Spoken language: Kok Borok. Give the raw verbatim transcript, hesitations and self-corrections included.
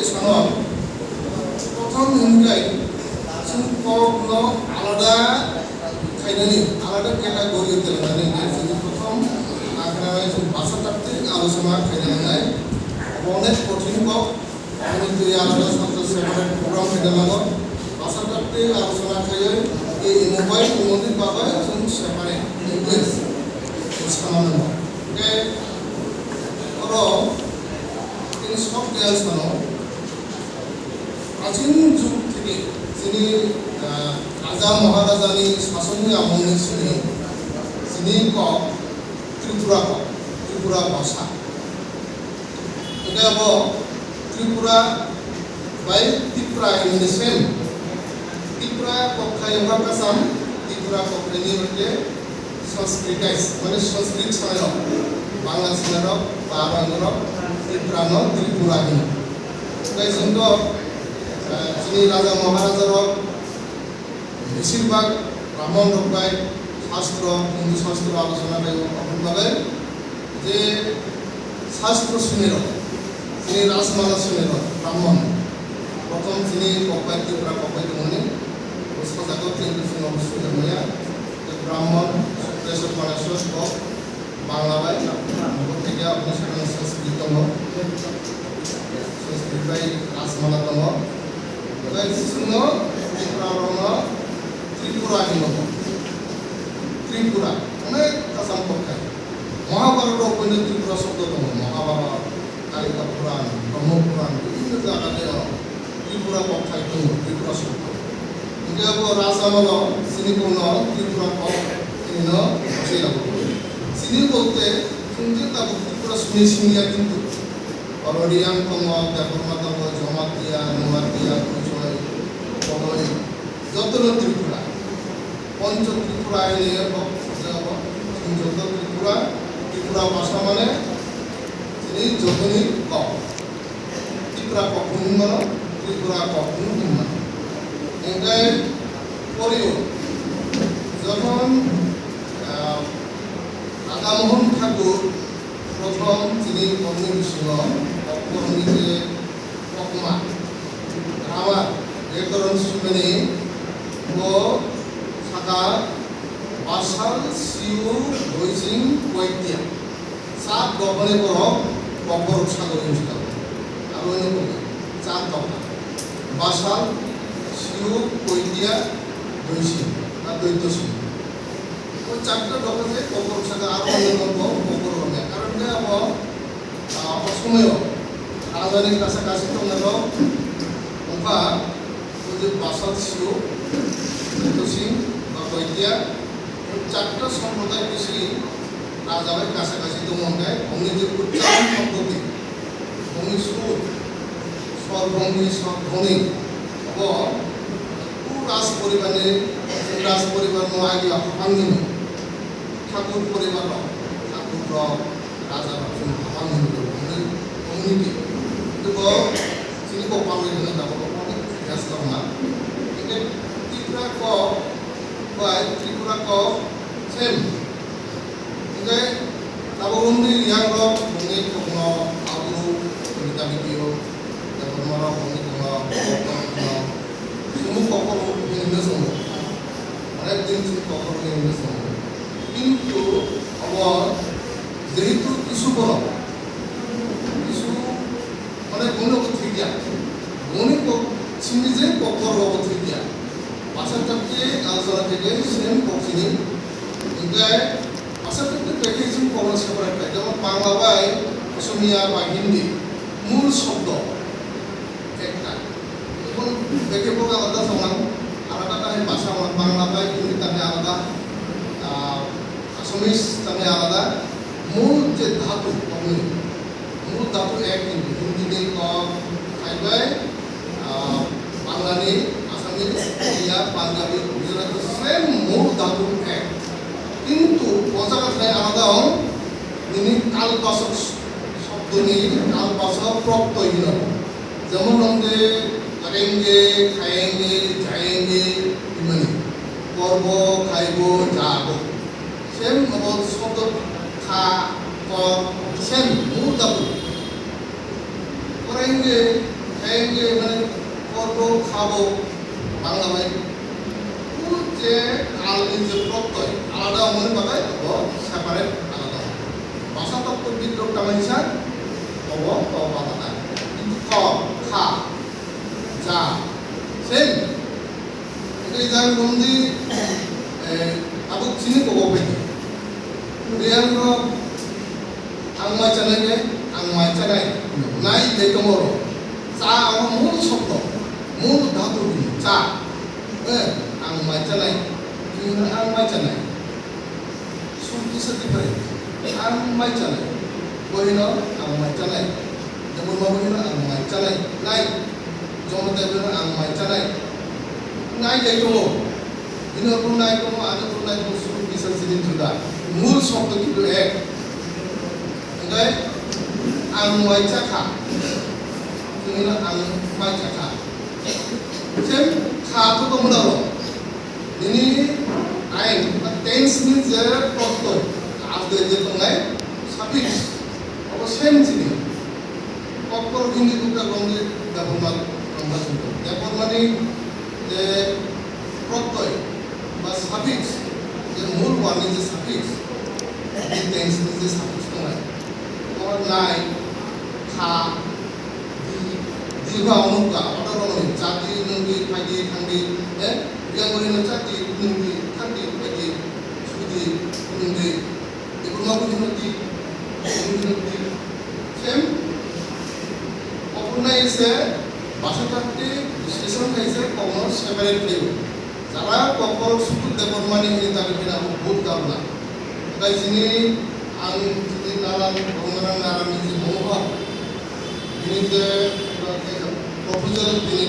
Sano, prothom hwnkhe chwng kokno alada khainani, alada category telnani hwnkhe chwng prothom akhranai chwng basa taktwi alochona khainani nai. Onek kothin kok, ani twi alada sabjak separate program khaina nango. Basa taktwi alochona khaiwi, e imo bai, imo ni bagwi chwng separate language sana nango. Hwnkhe oro tini sok gyan sano. Prachin jug theke chini, ah, raja maharajani sasonni amolni simi chini kok Tripura kok, Tripura bhasha. Hwnkhe abo Tripura bai Tipra in the same. Tipra kok khai wngkha kasam, Tipra kok khai ni hwnkhe Sanskritized, mane Sanskrit sanai rok, Bangla sanai rok, ba rang rok, Tripura no Tripura hino. Tai chwng to, eh, chini raja maharaja rok besir bak Brahmon rok bai shastro, Hindu shastro alochona bai o, aboni bagwi je shastro suni rok, chini Rajmala suni rok, Brahmon. Prothom chini kokbai Tripura kokbai tongmani, o sajagao tini bwskango sujakmaya, Brahmon, Sukreswar, Maneswar kok, Bangla bai, abo theke aboni sakno Sanskrit tongo. Sanskrit bai Rajmala tongo. Tai chwngno Tripura rokno Tripura hinwi tongo. Tripura, onek kasam kok khai. Mahabharata rok poino Tripura shobdo tongo. Mahabharata, Kalika Puran, Brahma Puran, bibhinno jaga tei o Tripura kok khai tongo, Tripura shobdo. Hingke abo Rajamalo chini kokno Tripura kok hinwi no bwsai lago. Chini bolte chwng je tabuk Tripura simi simi ya kintu. Oro Riyang tongo, Debbarma tongo, Jamatia, Nuatia, Kuchoi, Koloi, jotono Tripura. Poncho Tripura hinwi bo, bo, chwng joto Tripura, Tripura bhasha mane chini jotoni kok. Tripura kok hwnwi mano, Tripura kok hwnwi mano. Hingke poriyo, jokhon, ah, Raja Mohan Thakur prothom chini kokni bisingo kok hwnwi je kokma, grammar, byakaron swimani bo sakha basal siu doising koitia. Chak dophani borok kokborok sago wngkha. Aro ni kokma chak dopha. Basal, siu, koitia, doising, ba doitosing. O chakta dopha je kokborok sago aro ni kokborok rok ya. Karon khe abo, ah, o somoyo rajani kasa kasi tongnai rok wngkha. Ujit basal sio, kusing, ba koitia, chakta somprodai bisi raja bai kasa kasi tongo hwnkhe, bongni je uchcharon poddoti, bongni sur, sor bongni, sor dhoni, abo u raj poribarni, raj poribarno agi hapangni, thakur poribar rok, thakur rok, raja rok chwng habang hinwi rw hwnwi community. Tei bo chini bo palwi hwnwi tabuk onek gas tongma. Hingke Tripura kok bai Tripura kok same. Hingke tabuk wngwi Riyang rok bongni kokno Auguru, Komita Video, Debbarma rok bongni kokno Kotor hwno. Chwngno kokor hwnwi tongo. Onek din chwng kokor hwnwi tongo. Kintu abo jehetu kisu borok, kisu, mane, bongni obo thwikya. Bongni kok, chini je kokor obo thwikya. Basa thangkhe ang jora thangkhe same kok chini. Hingkhe basa thangkhe thangkhe chwng kokno separate khlai. Jemon Bangla bai Asamiya ba Hindi, mul shobdo. Ekta. Ebong beke bo alada songnang, alada ta hai basa hwnwi Bangla bai Hindi ta hai alada, ah, Assamese ta hai alada. Mul je dhatu, kokni mul dhatu ek hinwi, Hindi ni kok khai bai, ah, Bangla ni, Assamese, Oriya, Punjabi, Gujarati, same mul dhatu ek. Kintu o jaga thai alada ong, nini kalbasok shobdoni kalbasok proktoi hino. Jemon wngkhe karenge, khayenge, jayenge, himani. Korbo, khaibo, jago. Same abo shobdo kha, kor, same, mul dhatu. Karenge, khayenge, Mane korbo khabo Bangla bai. O je kalni je proktoi alada wngmani bagwi bo separate alada. Bhasha totto bidrok tangwi sa obo to alada. Kintu kho, kha, ja, same. Hingke jang romdi, eh, tabuk chini kobo bai. Riang no ang mai chanai ke, ang mai chanai. Nai de tomoro. Cha ang mul sokto. Mul dhatu ni cha. Eh, ang mai chanai. Ang mai chanai. Sum kisa different. Ang mai chanai. Bohino ang mai chanai. Jemon ma bohino ang mai chanai. Nai. Jomo tebeno ang mai chanai. Nai dai tongo. Bini ulo nai tongo, ani ulo nai tongo, sum kisa sini juda. Mul shobdo kintu ek. Hingke ang mai chakha. Hingke ang mai chakha. Same kha to tongmani aro. Nini ain, tense ni je proktoi, abde je tongnai suffix, abo same chini. Kokborok Hindi buka gongri Debbarma, Debbarma sungko. Debbarmani je proktoi ba suffix, je mul word ni je suffix, je tense ni je suffix tongnai. Abo nai, kha, di, di ba ono ka, abo to ono jati nungdi, phaidi, thangdi, eh? Yang bohino jati nungdi, thangdi, phaidi, sudi, nungdi. Debbarma bohino di, nungdi, nungdi. Same. Obo nai se, bhasha totto, বিশ্লেষণ khai se, kokno separate khlaiwi. Jara kokborok sudu Debbarmani hini dabi hina bo bhut dharona. Tei chini ang chini naran, Rangnarang naranni je mohor, bini je proposal bini